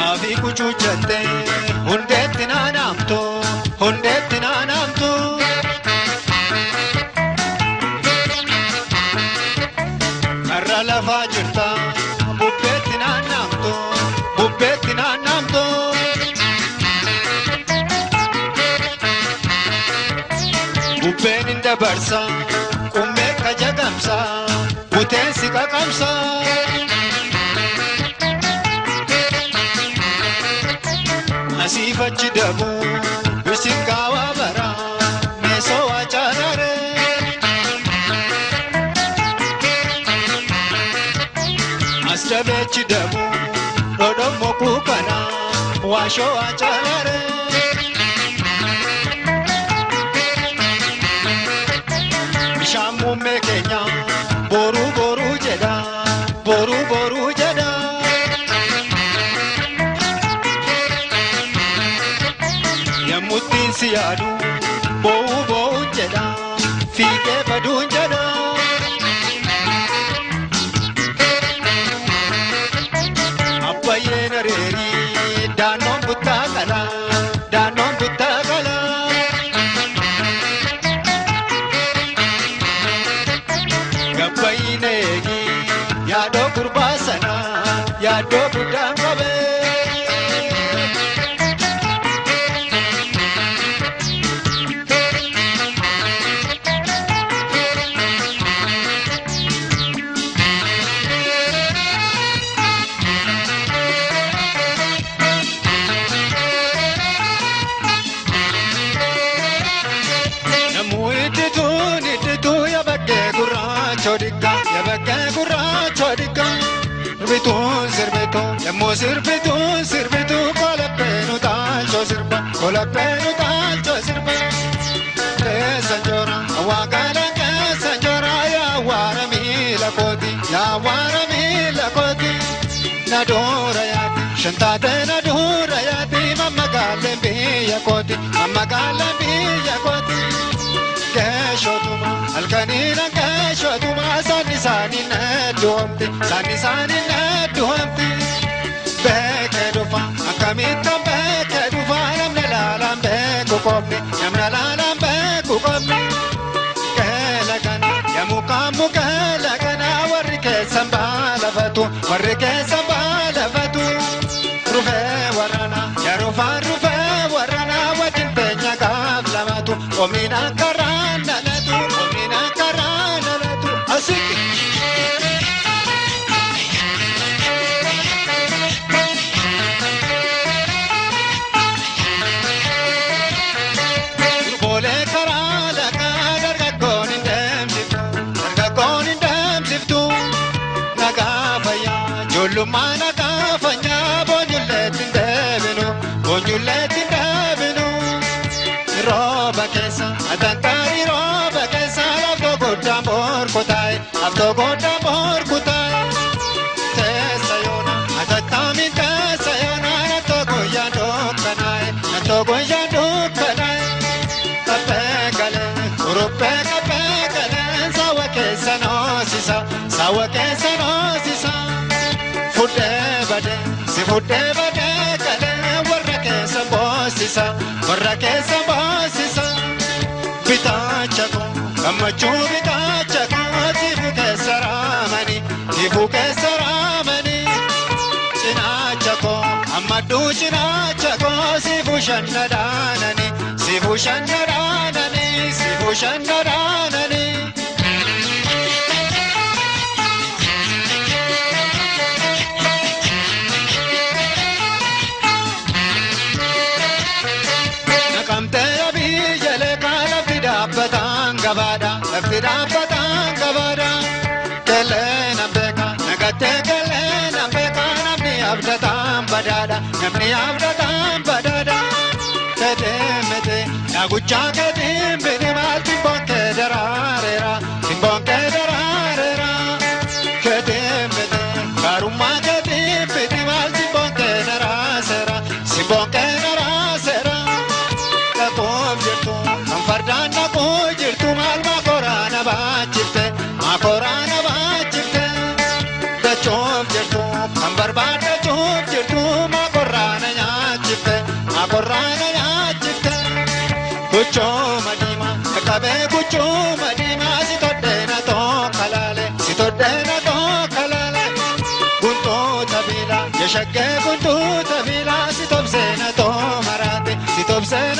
Afi kuchuchatte hundeetti naanaamtu hundeetti naanaamtu. Karra lafaa jirta bubbeetti naanaamtu bubbeetti naanaamtu. Bubbeen hin dabarsa qummee kajagamsa buteen si qaqamsa. Asiif achi dabuu bisingaawaa bara meesoo waa caarare. As dabeechi dabuu dhodhommoo kuukana waashoo waa caarare. Bishaan muummee keenya boruu boruu jedha boruu boruu jedha. Yemmuttiin si yaadu boo'uu boo'uun jedha fiigee baduun jedha. Abbayyeen areerii daannoon buttaa qala daannoon buttaa qala. Gabbayyiin eegi yaadoo gurbaa sana yaadoo guddaan qabee. Namuu ittituun ittituu yabakkee gurraacha odikka yabakkee gurraacha odikka. Sirbituun sirbituu yemmuu sirbituun sirbituu kolaphee nu taalchoo sirba kolaphee nu taalchoo sirba. Keessa njoora hawaa kana keessa njoora yaa waara miila kooti yaa waara miila kooti. Na dura yaati shantaate na dura yaati mammagaaleen biyya kooti mammagaaleen biyya kooti. Keeshotuma halkaniina keeshotuma saani saani na du'amti saani saani na du'amti. Beekee dhufa akkamittan beekee dhufa namni laalaan beeku qofni namni laalaan beeku qofni. Keela kana yemmuu keela kana warri keessan baalafatu warri keessan baalafatu. Rufee warrana yaa rufaan rufee warrana wajjin teenya gaaf lamatu omina karaa nalatu omina karaa nalatu asiki. Boolee karaa laqaa dargaggoon hin deemsiftu dargaggoon hin deemsiftu. Nagaa fayyaa ijoollummaa nagaa fayyaa boonyulleetti hin deebinu boonyulleetti hin deebinu. Rooba keessa atantarii rooba keessa laftoo guddaan borku taa'e laftoo guddaan borku taa'e. Teessa yoona atattaamin teessa yoona nattoo guyyaan dukkanaa'e nattoo guyyaan dukkanaa'e. Kaphee galee kuruphee kaphee galee saawwa keessa noosisa saawwa keessa noosisa. Fuddee badee si fuddee badee galee warra keessa boosisa warra keessa boosisa. Bitaacha koo gammachuu bitaacha koo tiifuu keessa raamani tiifuu keessa raamani. Cinaacha koo ammadduu cinaacha koo siifuu shannadaanani siifuu shannadaanani siifuu shannadaanani. Naqamtee biyya leeqaa lafti dhaabbataan gabaadha lafti dhaabbataan gabaadha. Kelee nan beeka nagattee kelee nan beeka namni abdataan badaadha namni abdataan badaadha. Fedhee mete naaguchaa keetiin bini maalti bokkee. Dachuuf jirtu kan fardaan dhaquu jirtu maal maakoraana baachifte maakoraana baachifte. Dachuuf jirtu kan barbaadachuuf jirtu maakoraana nyaachifte maakoraana nyaachifte. Guchuma diimaa qabee guchuma diimaa si todheena tookalaale si todheena tookalaale. Guntuuta biilaa yeshaggee guntuuta biilaa si tobseena toomaraate si tobseena.